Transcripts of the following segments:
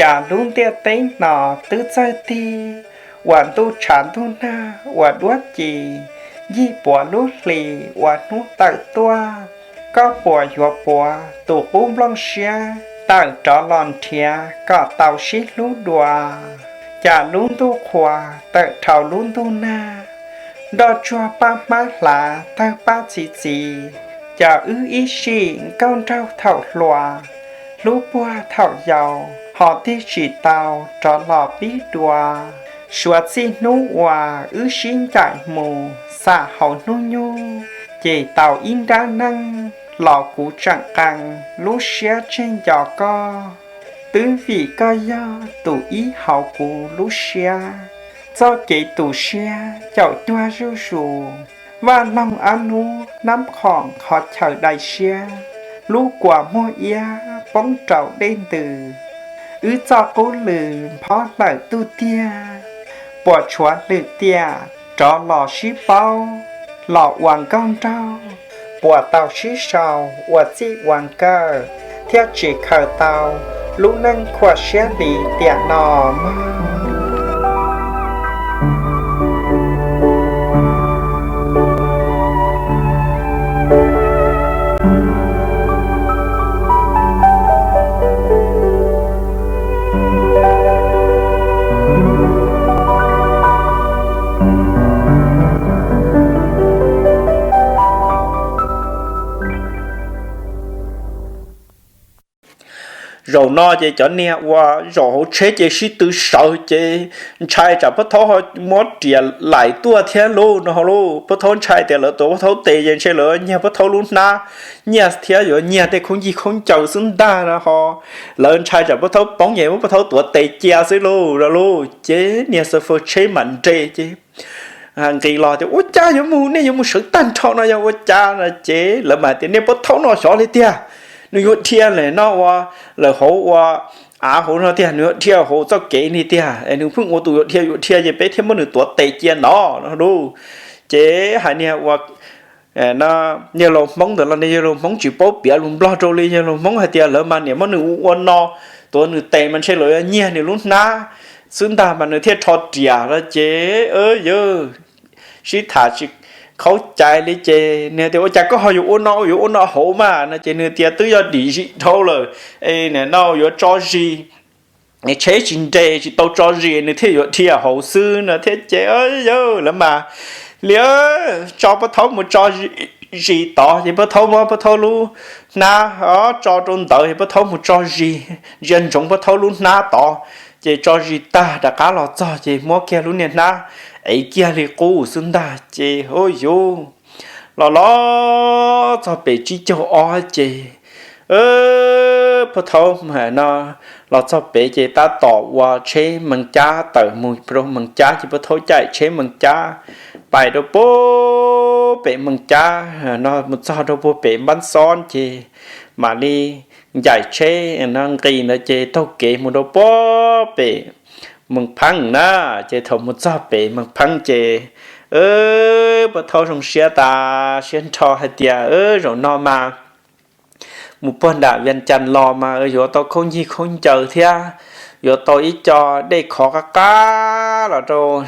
Cas lub ntiaj teb no twb txawj tig, uas ntuj tshav ntuj nag uas duab ci, yig puav lub hli uas hnub tawm tuaj. Koj puas yuav puav tus qub nplooj siab tawm rov los nrhiav kom tau sib hlub dua? Cas lub ntuj qhua tawm dhau lub ntuj nag, nroj tsuag paj hmab hlav tawg paj txi txiv. Cas wb ib sij nkauj nraug thaum hluas, hlub puag thaum yau, ho tig tsis tau rov los pib dua. Suav txij hnub uas wb sib ncaim mus xam hauv hnub nyoog, ces tau ib nrab neej los kuv tseem qee lub siab tseg nco koj. Twb vim koj yog tus ib hauv kuv lub siab, txoj kev tu siab caum cuag zuj zus. Vaj loog ab nub nab khoom qhov chaw dai siab, lub kua muag iab poob rau dej ntws. Wb txoj qub lw nphob hlawm tug tiag, puas tshuav lwm tiam rov los sib paub, los ua nkauj nraug, puas tau sib sau ua txij ua nkawm, thiaj tsis khaws tau lub neej khuam siab li tiam no mog. Zaum no ces cov niag uas zaum hauv tsheb ces sib tw sawv ces ntshai tsam Paj Thaub ho muab riam laim tuaj thiab lauj no lauj. Paj Thaub ntshai tias lawv tuav Paj Thaub tes ces ntshe lawv nyiag Paj Thaub lub hnab, nyiag thiab yuav nyiag tej khaub ncaws khaub ncaws xwb ntag no ho. Lawv ntshai tsam Paj Thaub poob ces muab Paj Thaub tuav tes cia xwb lauj no lauj. Ces niag xav fawb tsheb mam nres ces nqis los tias, Ua cas yuav mus, nej yuav mus sawv tag nrho no yog ua cas no? Ces lawv mas tias, Niag Paj Thaub no xyov li tiag, nws yuav dhia lawm no ua, lawm hauv ua av hauv no tiag, nws yuav dhia hauv txoj kev li tiag es nws pheej ua tus yuav dhia yuav dhia ces peb thiaj muab nws tuav tes cia no no lauj. Ces hais niag ua yawg laus Hmoob ntawd los niag yawg laus Hmoob tsis paub piav lus Nplog rau li, yawg laus Hmoob hais tias lawv mas niam muab nws ua ua no, tuav nws tes mas ntshe lawv yuav nyiag nws lub hnab xwb ntag mas nws thiaj rho riam no ces yawg sib tham tsis khaub cai li ces nws tias, Ua cas koj ho yuav ua no, yuav ua no hauv mas no ces nws tias, Twb yog dim zis dhau lawm, nim no yuav tso zis, tsheb tsis nres tsis tau tso zis nws thiaj yuav dhia hauv xwb no thiab ces yawg lawv mas li tso Paj Thaub mus tso zis tod ces Paj Thaub muab Paj Thaub lub hnab tso rau ntawd ces Paj Thaub mus tso zis, ntsia ntsoov Paj Thaub lub hnab tod ces tso zis tag rov qab los txog ces muab kiag lub niag hnab ev kiag li qub xwb ntag ces hu yuv los los txog pem tsib caug ob ces Paj Thaub no los txog pem ces tab tom ua tsheb Mees Cab tawm mus rau Mees Cab ces Paj Thaub caij tsheb Mees Cab pais rau puag pem Mees Cab no mus txog rau puag pem Npab Xob ces mam li ncaim tsheb no nqis ntawd ces taug kev mus rau puag pem Mees Pheeb na. Ces thaum mus txog pem Mees Pheeb ces Paj Thaub zoo siab tas siab nrho hais tias, Zaum no mas mus puag nram Vias Cas los mas yuav tau khaub ncig khaub ncaws thiab yuav tau ib co dej khov qab qab los rau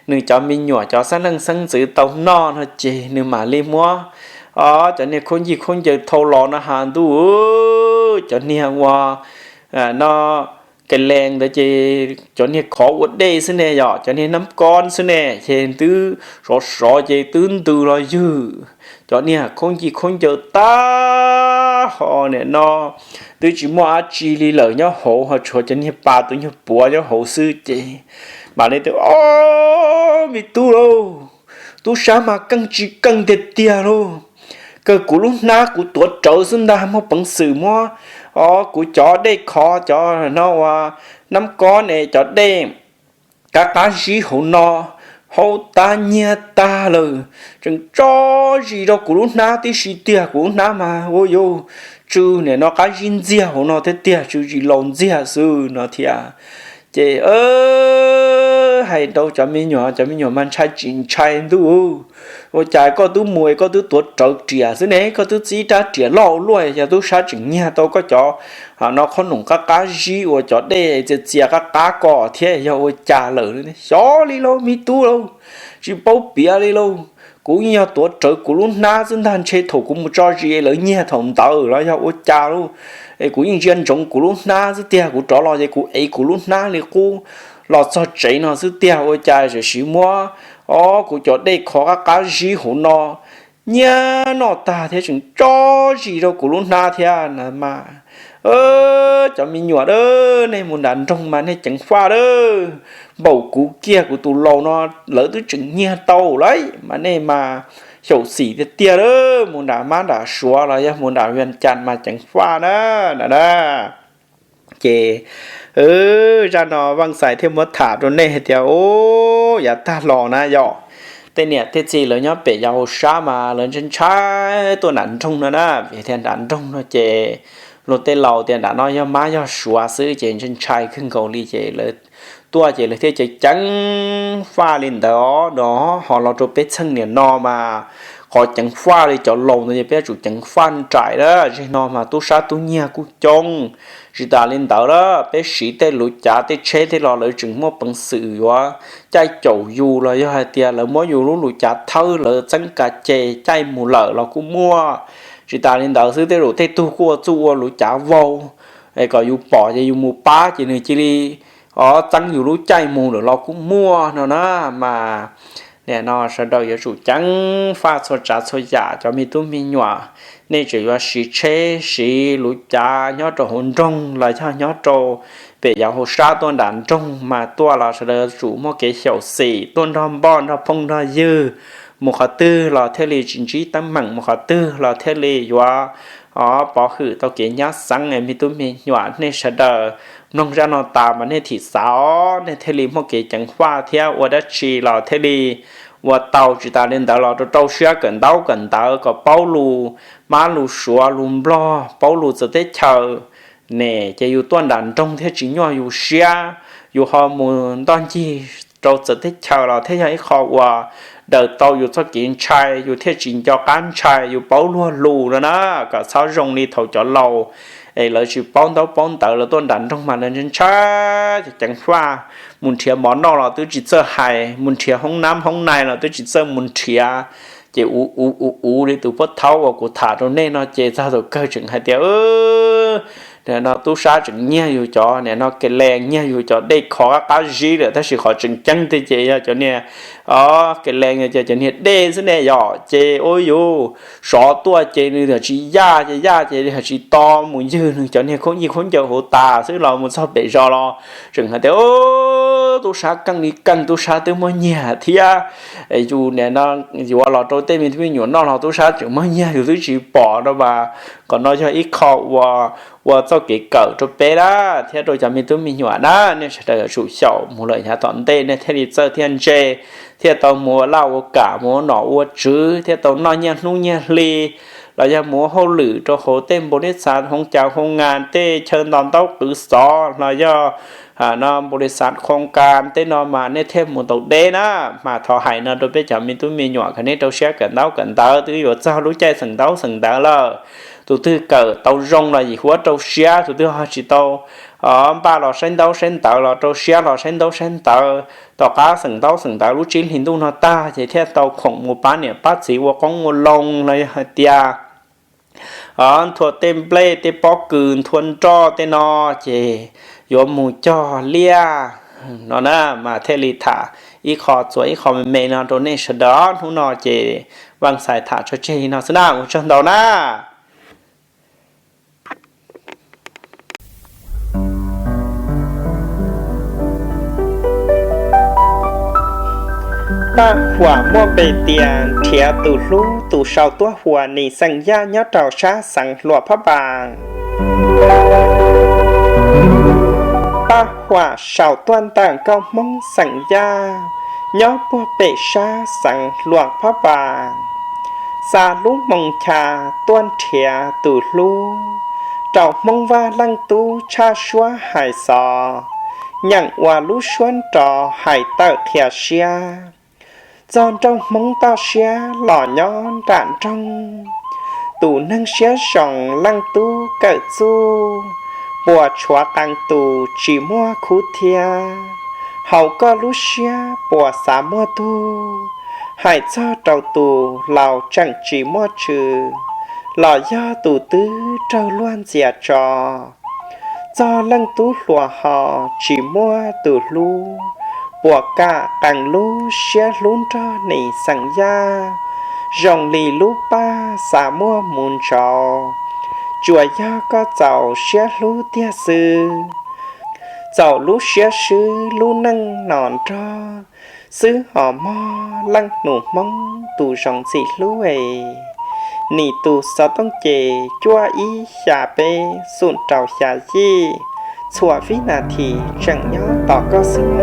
nws cov me nyuam cov xeeb leej xeeb ntxwv tau noj no ces nws mam li muab cov niag khaub ncig khaub ncaws thau los no has ntuj, cov niag ua no Ke lees ntawd ces cov niag khov ua dej xwb ne, yog cov niag nab kob xwb ne, ces twb sov sov ces twb ntws los ywg. Cov niag khaub ncig khaub ncaws tag ho nim no twb tsis muaj dab tsi li lawm nyob hauv, ho tshuav cov niag pas tus nyuag puav nyob hauv xwb ces mam li tias, Ob, me tub lauj, tub sab mas keej tsis keej tiag tiag lauj. Kawg kuv lub hnab kuv tuav rawv xwb ntag, muaj peev xwm muab, o, kuv cov dej khov cov no ua nab kob ne, cov dej qab qab zib hauv no, hau tag nyiag tag lawm, tseem tso zis rau kuv lub hnab tib si tiag. Kuv lub hnab mas ua yuav tsw nim no qab zib ntxiag hauv no thiab tiag, tsw zis laus ntxiag xwb no thiab. Ces hais rau cov me nyuam, cov me nyuam mas ntshai tsis ntshai ntuj. Ua cas koj twb mus es koj twb tuav rawv riam xwb ne, koj twb txib rab riam loj ua luaj, yog tub sab tseem nyiag tau koj cov, no qhob noom qab qab zib uas cov dej txias txias qab qab ko thiab yog ua cas lawm. Xyov li lauj me tub lauj, tsis paub piav li lauj. Kuv yeej yog tuav rawv kuv lub hnab xwb ntag, ntshe thaum kuv mus tso zis lawv nyiag thaum ntawd los yog ua cas lauj. Es kuv yeej ntsia ntsoov kuv lub hnab xwb tiag, kuv rov los ces kuv ev kuv lub hnab li qub los txog tsev no xwb tiag, ua cas tam sim muab, o, kuv cov dej khov qab qab zib hauv no nyiag noj tag thiab tseem tso zis rau kuv lub hnab thiab na mas. Cov me nyuam a, nej mus nram nroog mas nej ceev faj a. Npaum kuv kiag kuv tus laus no lawv twb tseem nyiag tau lawm mas nej mas xyaum xim tiag tiag a. Mus nram mab nram suav los yog mus nram Vias Cas mas ceev faj na, na na. Ces zaj no Vaj Xais thiaj muab tham rau nej hais tias, u, yav tag los na yog tej niam tej txiv lawv nyob pem yov hauv sab mas lawv ntshai ntshai tuaj nram nroog no na, vim tias nram nroog no ces luag tej laus tias nram no yog mab yog suav xwb ces ntshai ntshai kawg nkaus li ces lawv tuaj ces lawv thiaj ceev ceev faj li ntawd os. No ho los rau peb txheej niam no mas qhov ceev faj li cov laus ntawd ces peb yuav tsum ceev faj nraim na. Zej no mas tub sab tub nyiag kuj coob. Tsis tas li ntawd na, peb siv tej luv cav tej tsheb tej los lawv tseem muaj peev xwm yuav caij caum yus los yog hais tias lawv muab yus lub luv cav thawb lawv txeeb ka ces caij mus lawm los kuj muaj. Tsis tas li ntawd xwb, tej zaum tej tug kuj ua txuj ua luv cav vau, es kom yus pom ces yus mus pab ces nws cia li, o, txeeb yus lub caij mus lawm los kuj muaj no na. Mas nim no sawv daws yuav tsum ceev faj txhua tsav txhua yam. Cov me tub me nyuam, nej tseem yuav siv tsheb siv luv cav nyob rau hauv nroog los yog nyob rau pem yov hauv sab tuaj nram nroog mas tuaj los sawv daws yuav tsum muaj kev xyaum xim, tuaj nrog npoj nrog phooj nrog ywg, mus qhov twg los thiaj li tsis ntsib teeb meem, mus qhov twg los thiaj li yuav, o, pov hwm tau kev nyab xeeb. Me tub me nyuam, nej sawv daws mloog zaj no tas mas nej thim xav os, nej thiaj li muaj kev ceev faj thiab ua dab tsi los thiaj li ua tau. Tsis tas li ntawd los rau rau siab kawm ntaub kawm ntawv kom paub lus mab lus suav lus nplog, paub lus txawv teb chaws ne, ces yus tuaj nram nroog thiaj tsis nyuaj yus siab, yus ho mus ntoj ncig rau txawv teb chaws los thiaj yog ib qho uas daws tau yus txoj kev ntshai, yus thiaj tsis nco qab ntshai, yus paub luag lus no na. Kom txhob zoo li thaum cov laus es lawv tsis paub ntaub paub ntawv, lawv tuaj nram nroog mas lawv ntshai ntshai, ceev faj, mus nrhiav mov noj los twb tsis txawj hais, mus nrhiav hoob nab hoob nai los twb tsis txawj mus nrhiav, ces u u u u li tus pab thaub uas kuv tham rau nej no ces txog thaum kawg tseem hais tias, nim no tub sab tseem nyiag yus cov, nim no ke lees nyiag yus cov dej khov qab qab zib lawm, tab sis qhov tseem ceeb tiag ces yog cov niag, o, ke lees yog cov niag dej xwb ne yom. Ces ua yus sov tuaj ces nws tsis yaj ces yaj ces tsis to mus ywg nws cov niag khaub ncaws khaub ncaws hauv tas xwb los mus txog pem zos los tseem hais tias, tub sab keej li keej, tub sab twb muab nyiag thiab. Yus nim no yuav los rau tej me tub me nyuam noj los tub sab tseem muab nyiag yus twb tsis pom no mas. Qhov no yog ib qho uas ua txoj kev kawm rau peb na, thiab rau cov me tub me nyuam na, nej sawv daws yuav tsum xyaum mus lawm yav tom ntej nej thiaj li txawj thiaj ntse, thiaj tau mus ua laj ua kam, mus ua nom ua tswv, thiaj tau noj nyiaj hnub nyiaj hli, los yog mus ua hauj lwm rau hauv tej npaum li xav hoo cas hoo nas, tej chaw nto ntaub qwv xov los yog no npaum li xav khoo kas tej no mas nej thiaj mus tau deb na. Mas thov hais no rau peb cov me tub me nyuam kom nej rau siab kawm ntaub kawm ntawv, twb yuav txog lub caij xeem ntaub xeem ntawv lawm. Tus twg kawm tau zoo los yim huab rau siab, tus twg ho tsis tau npaj los saib ntaub saib ntawv los rau siab los saib ntaub saib ntawv. Tom qab xeem ntaub xeem ntawv lub tsib hlis ntuj no tag ces thiaj tau khoom mus pab niam pab txiv ua qoob ua loo los yog hais tias nthua tej nplej tej pob kws nthua nroj tej no ces yuav mus cog liaj no na. Mas thiaj li tham ib qho txuas ib qho me me no rau nej sawv daws. Hnub no ces Vaj Xais tham tso tseg li no xwb na, ua tsaug ntau na. Paj huam muaj npe tias Nrhiav tus hlub, tus sau tuab huas Nis xeem Yaj nyob rau sab xeev Luam Phab Npas. Paj huam sau tuaj ntawm nkauj Hmoob xeem Yaj nyob puag pem sab xeev Luam Phab Npas, xa lub moo cha tuaj nrhiav tus hlub rau Hmoob Vaj Leej Tub tshaj suab hais xov. nyeem ua lub suab nrov hais tawm qhia siab. Txog nraug Hmoob toj siab los nyob nram nroog, tus neeg siab zoo leej tub kawm txuj, puas tshuav qee tus tsis muaj khub thiab? Hauv koj lub siab puas xav muaj tug? Hais txog rau tus laus tseem tsis muaj tswv, los yog tus twb raug luag ntxias tso. Txog leej tub hluas ho tsis muaj tus hlub, puas kam qee lub siab hlub nrog nim xeem Yaj, zoo li lub paj xav muaj mus ntsauv? Tsuas yog koj txaus siab hlub tiag xwb, txaus lub siab swb lub neej no nrog xwb os mog leej nus Hmoob tus zoo ntxim hlub es. Nim tus xov tooj ces cuaj ib xya peb xoom rau xya yij, txhua vib nas this tseem nyob tos koj xwb.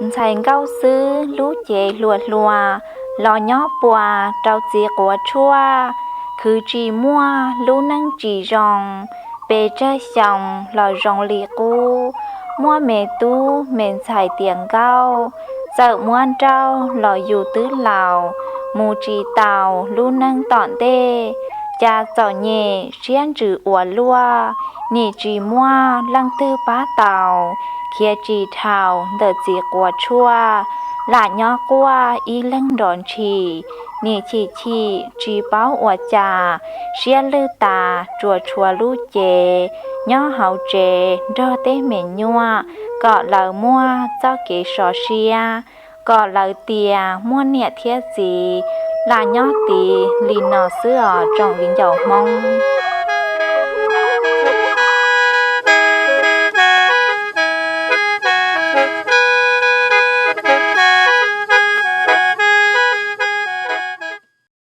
Ntxhais nkauj xwb lub cev hluas hluas, los nyob puas rau txiv quav tshuaj, khwv tsis muaj lub neej tsis zoo, pes tsawg xyoo los zoo li qub. Muaj me tub me ntxhais tiav nkauj, txawm muab nrauj los yus twb laus, mus tsis taus lub neej tom ntej. Cas txom nyem siab ntsws ua luaj, nim tsis muaj leej twg pab tau, khiav tsis dhau ntawm txiv quav tshuaj, lam nyob quaj ib leeg nrov ntshis. Nim chim chim tsis paub ua cas, siab lwj tas tsuas tshuav lub cev nyob hauv tsev nrog tej me nyuam, kom lawv muaj txoj kev so siab, kom lawv tias muaj niam thiab txiv. Lam nyob tiv li no xwb os tsoom viv ncaus Hmoob.